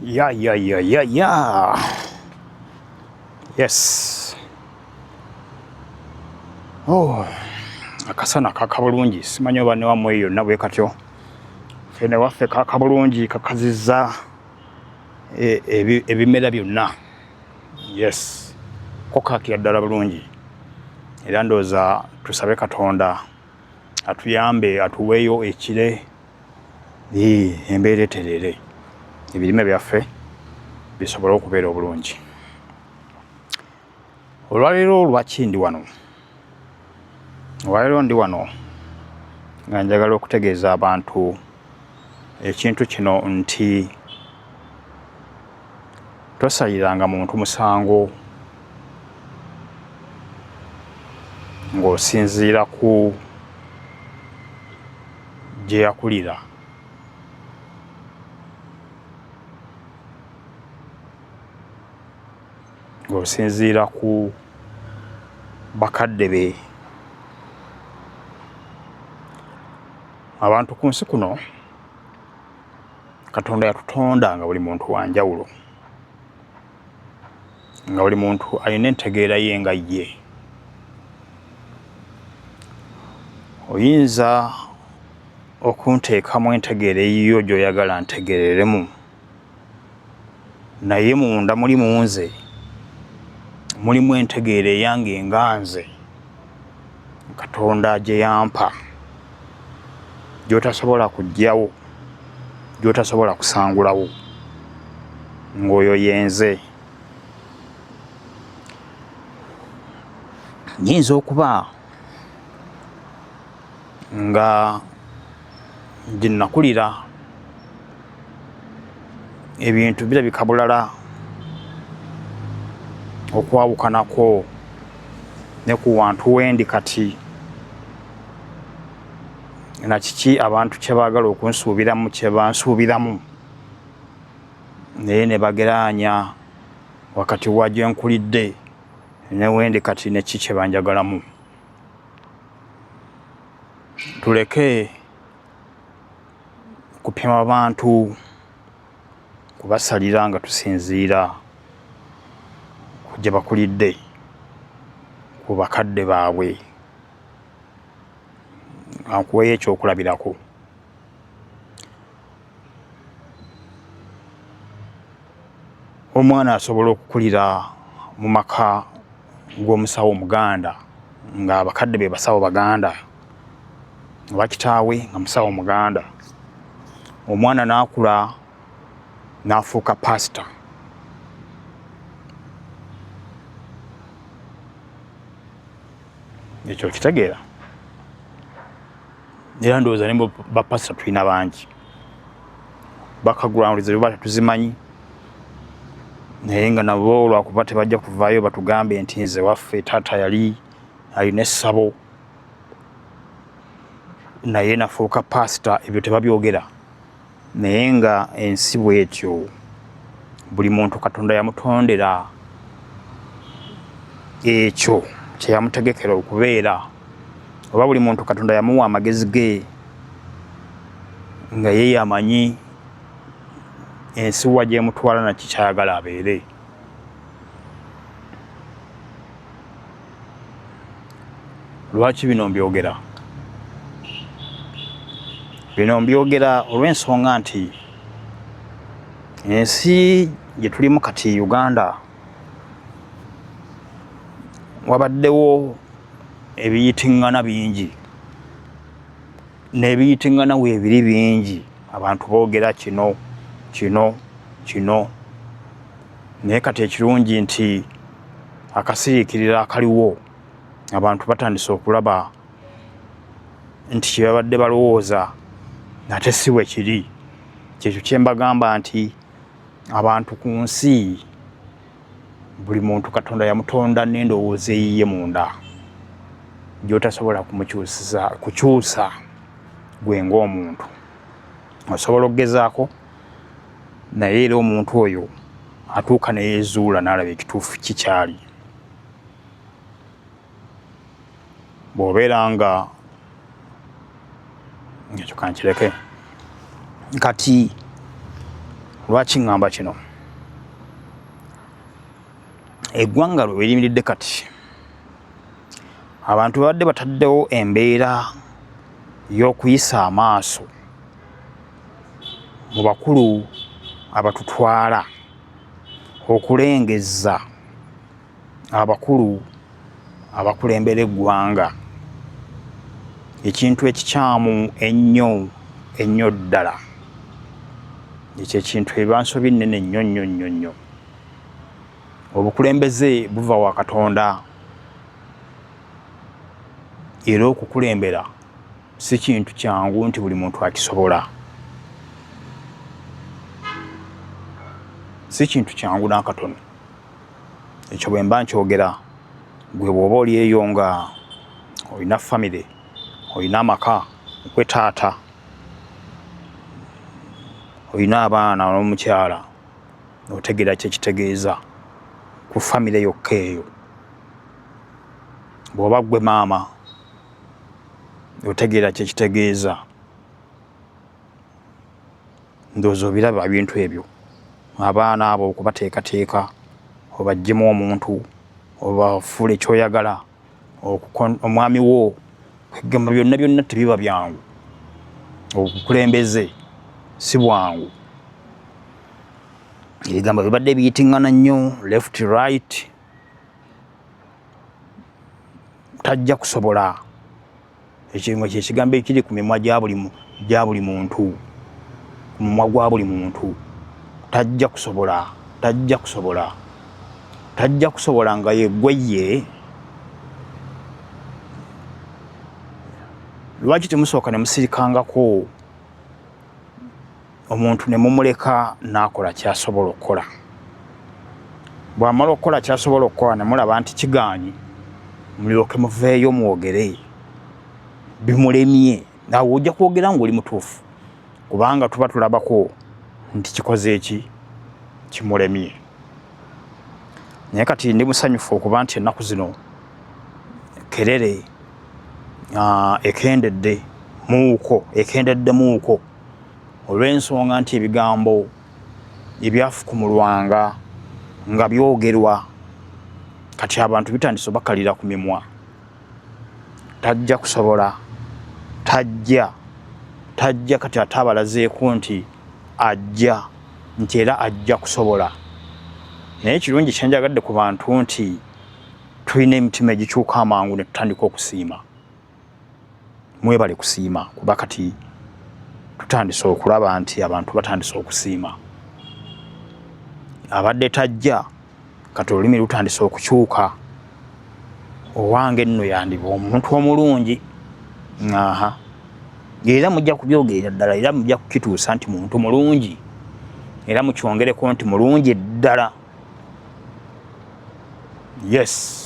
Ya ya ya ya ya. Yes. Oh, akasana kaka bulungi, simanyi oba ne wammwe yonna bwe katyo. Ffe ne waffe kaka bulungi, kakazizza ebimera byonna. Yes, ko kakira ddala bulungi, era ndowooza tusabe Katonda atuyambe atuweeyo ekire, embeera etereere, ebirime byaffe bisobole okubeera obulungi. Olwaleero lwaki ndi wano? Olwaleero ndi wano nga njagala okutegeeza abantu ekintu kino nti tosaliranga muntu musango ng'osinziira ku gye yakulira. Ng'osinziira ku bakadde be. Abantu ku nsi kuno Katonda yatutonda nga buli muntu wa njawulo, nga buli muntu alina entegeera ye nga ye. Oyinza okunteekamu entegeera eyiyo gy'oyagala ntegeereremu, naye munda muli mu nze mulimu entegeera eyange nga nze Katonda gye yampa, gy'otasobola kuggyawo, gy'otasobola kusangulawo, ng'oyo yenze. Nnyinza okuba nga gye nakulira ebintu birabika bulala okwawukanako ne ku wantu wendi kati, na kiki abantu kye baagala okunsuubiramu kye bansuubiramu, naye ne bageraanya wakati wa gye nkulidde ne wendi kati ne ki kye banjagalamu. Tuleke kupima bantu kubasalira nga tusinziira ku gye bakulidde, ku bakadde baabwe. Nkuweeyo ekyokulabirako. Omwana asobola okukulira mu maka g'omusawo Omuganda ng'abakadde be basawo Baganda, oba kitaawe nga musawo Muganda, omwana n'akula n'afuuka paasita. Ekyo okitegeera? Era ndowooza ne bapasita tulina bangi, background ze baba tetuzimanyi, naye nga nabo lwakuba tebajja kuvaayo batugambe nti nze waffe taata yali alina essabo naye nafuuka pasita, ebyo tebabyogera. Naye nga ensi bwetyo, buli muntu Katonda yamutondera ekyo kye yamutegekera okubeera, oba buli muntu Katonda yamuwa amagezi ge nga ye yamanyi ensi wa gyemutwala naki kyayagala abeere. Lwaki bino mbyogera? Bino mbyogera olw'ensonga nti ensi gye tulimu kati, Uganda, wabaddewo ebiyitiŋŋana bingi, n'ebiyitiŋŋana weebiri bingi. Abantu boogera kino kino kino, naye kati ekirungi nti akasiriikiriro akaliwo, abantu batandise okulaba nti kye babadde balowooza ate si bwe kiri. Kyekyo kye mbagamba nti abantu ku nsi, buli muntu Katonda yamutonda n'endowooza eyiye munda gy'otasobola kumukyusiza kukyusa gwe ng'omuntu. Osobola okugezaako, naye era omuntu oyo atuuka ne yeezuula n'alaba ekituufu kikyali. Bw'obeera nga ekyo kankireke. Kati Lwaki ŋŋamba kino? Eggwanga lwe liyimiridde kati, abantu babadde bataddewo embeera y'okuyisa amaaso mu bakulu abatutwala, okulengezza abakulu abakulembera eggwanga, ekintu ekikyamu ennyo ennyo ddala. Ekyo ekintu eba nsobi nnene nnyo nnyo nnyo nnyo. Obukulembeze buva wa Katonda era okukulembera si kintu kyangu nti buli muntu akisobola. Si kintu kyangu n'akatono. Ekyo bwe mba nkyogera, gwe bw'oba oli eyo nga olina famire, olina amaka, gwe taata, olina abaana n'omukyala, otegeera kye kitegeeza ku famire yokka eyo. Bw'oba ggwe maama, otegeera kye kitegeeza. Ndowooza obiraba ebintu ebyo, abaana abo okubateekateeka obaggyemu omuntu obafuule ky'oyagala, omwami wo, kwegamba byonna byonna tebiba byangu. Obukulembeze si bwangu. Ebigambo bibadde biyitingana nnyo left right, tajja kusobola. Ekyo nga kyekigambo ekiri ku mimwa gya buli muntu, ku mumwa gwa buli muntu. Tajja kusobola, tajja kusobola, tajja kusobola nga yeggwe ye. Lwaki temusooka ne musirikangako omuntu ne mumuleka n'akola ky'asobola okukola? Bw'amala okukola ky'asobola okukola ne mulaba nti kigaanyi, mulyoke muveeyo mwogere bimulemye. Awo ojja kwogera ng'oli mutuufu, kubanga tuba tulabako nti kikoze eki kimulemye. Naye kati ndi musanyufu okuba nti ennaku zino kerere ekendedde muuko, ekendedde muuko olw'ensonga nti ebigambo ebyafukumulwanga nga byogerwa kati abantu bitandise obakalira ku mimwa. Tajja kusobola, tajja, tajja. Kati ate abalazeeko nti ajja, nti era ajja kusobola. Naye ekirungi kyenjagadde ku bantu nti tulina emitima egikyuka amangu ne tutandika okusiima. Mwebale kusiima, kuba kati tutandise okulaba nti abantu batandise okusiima. Abadde tajja, kati olulimi lutandise okukyuka. Owange nno yandiba omuntu omulungi. Aha, era mujja kubyogerera ddala, era mujja kukituusa nti muntu mulungi, era mukyongereko nti mulungi ddala. Yes.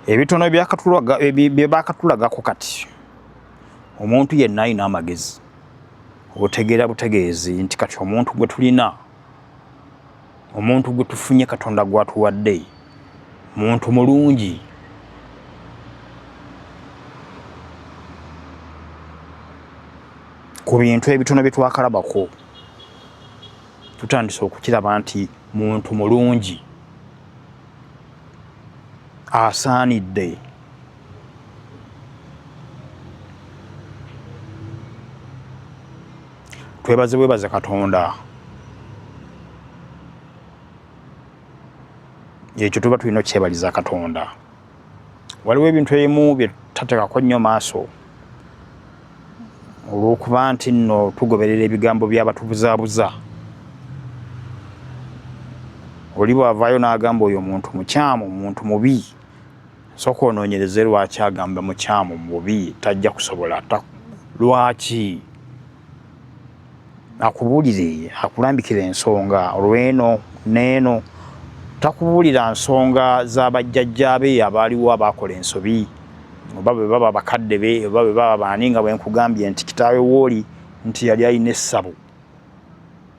Ebitono bye bakatulagako kati, omuntu yenna alina amagezi otegeera butegeezi nti kati omuntu gwe tulina, omuntu gwe tufunye, Katonda gw'atuwadde, muntu mulungi. Ku bintu ebitono bye twakalabako tutandise okukiraba nti muntu mulungi, asaanidde. Twebaze bwebaze Katonda. Ekyo tuba tulina okyebaliza Katonda. Waliwo ebintu ebimu bye tutateekako nnyo maaso olw'okuba nti nno tugoberera ebigambo by'abatubuzaabuza. Oli bw'avaayo n'agamba oyo muntu mukyamu, muntu mubi, sooka onoonyereze lwaki agamba mukyamu, mubi, tajja kusobola. Lwaki? Akubuulire, akulambikire ensonga olw'eno n'eno. Takubuulira nsonga za bajjajjaabe abaaliwo abaakola ensobi, oba bwe baba bakadde be, oba bwe baba baani, nga bwe nkugambye nti kitaawe w'oli nti yali alina essabo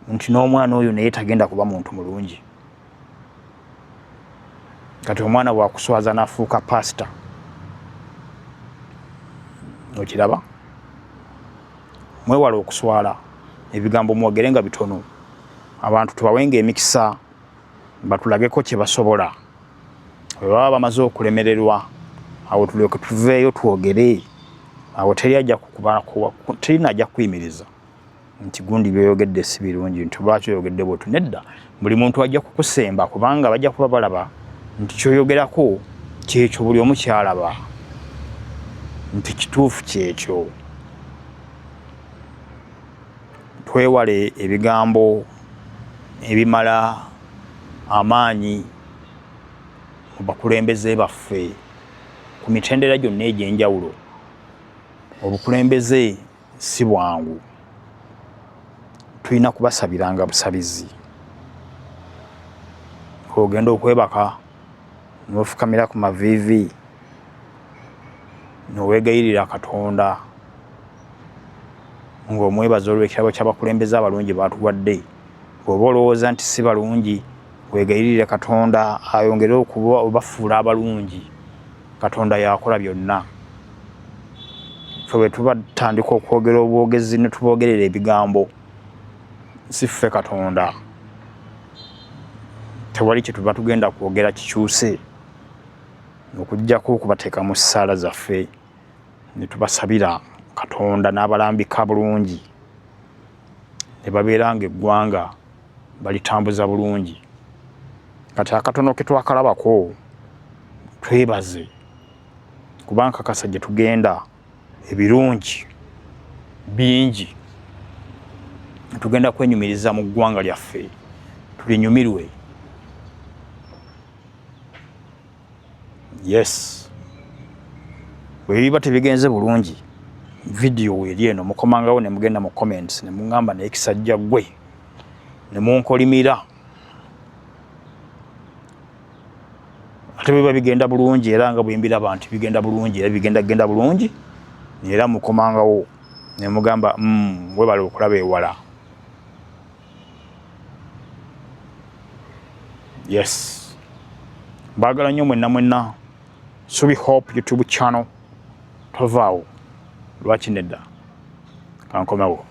nti n'omwana oyo naye tagenda kuba muntu mulungi. Kati omwana bw'akuswaza n'afuuka paasita, Okiraba, mwewale okuswala, ebigambo mwogere nga bitono, abantu tubawenga emikisa batulageko kye basobola. Bwe baba bamaze okulemererwa, awo tulyoke tuveeyo twogere. Awo teri ajja kukuba, teri najja kukuyimiriza nti gundi byoyogedde si birungi, nti lwaki oyogedde bwotyo. Nedda, buli muntu ajja kukusemba, kubanga bajja kuba balaba nti kyoyogerako kyekyo, buli omu kyalaba nti kituufu kyekyo. Twewale ebigambo ebimala amaanyi mu bakulembeze baffe ku mitendera gyonna egy'enjawulo. Obukulembeze si bwangu, tulina kubasabiranga busabizi. Ogenda okwebaka n'ofukamira ku maviivi n'oweegayirira Katonda ng'omwebaza olw'ekirabo ky'abakulembeze abalungi baatuwadde. Bw'oba olowooza nti si balungi, weegayirire Katonda ayongere okuba obafuula abalungi. Katonda yakola byonna. Ffe bwe tuba tutandika okwogera obwogezi ne tuboogerera ebigambo, si ffe Katonda, tewali kye tuba tugenda kwogera kikyuse okuggyako okubateeka mu ssaala zaffe ne tubasabira Katonda n'abalambika bulungi ne babeera ng'eggwanga balitambuza bulungi. Kati akatono ke twakalabako twebaze, kuba nkakasa gye tugenda ebirungi bingi, tugenda kwenyumiriza mu ggwanga lyaffe, tulinyumirwe. Yes, bwe biba tebigenze bulungi, vidiyo weeri eno, mukomangawo ne mugenda mu comments ne muŋŋamba naye kisajja ggwe, ne munkolimira. Ate biba bigenda bulungi, era nga bwembiraba nti bigenda bulungi, era bigenda genda bulungi, era mukomangawo ne mugamba webale okulaba ewala. Yes, mbaagala nnyo mwenna mwenna. Subi Hope YouTube channel, tovaawo. Lwaki nedda? Kankomewo.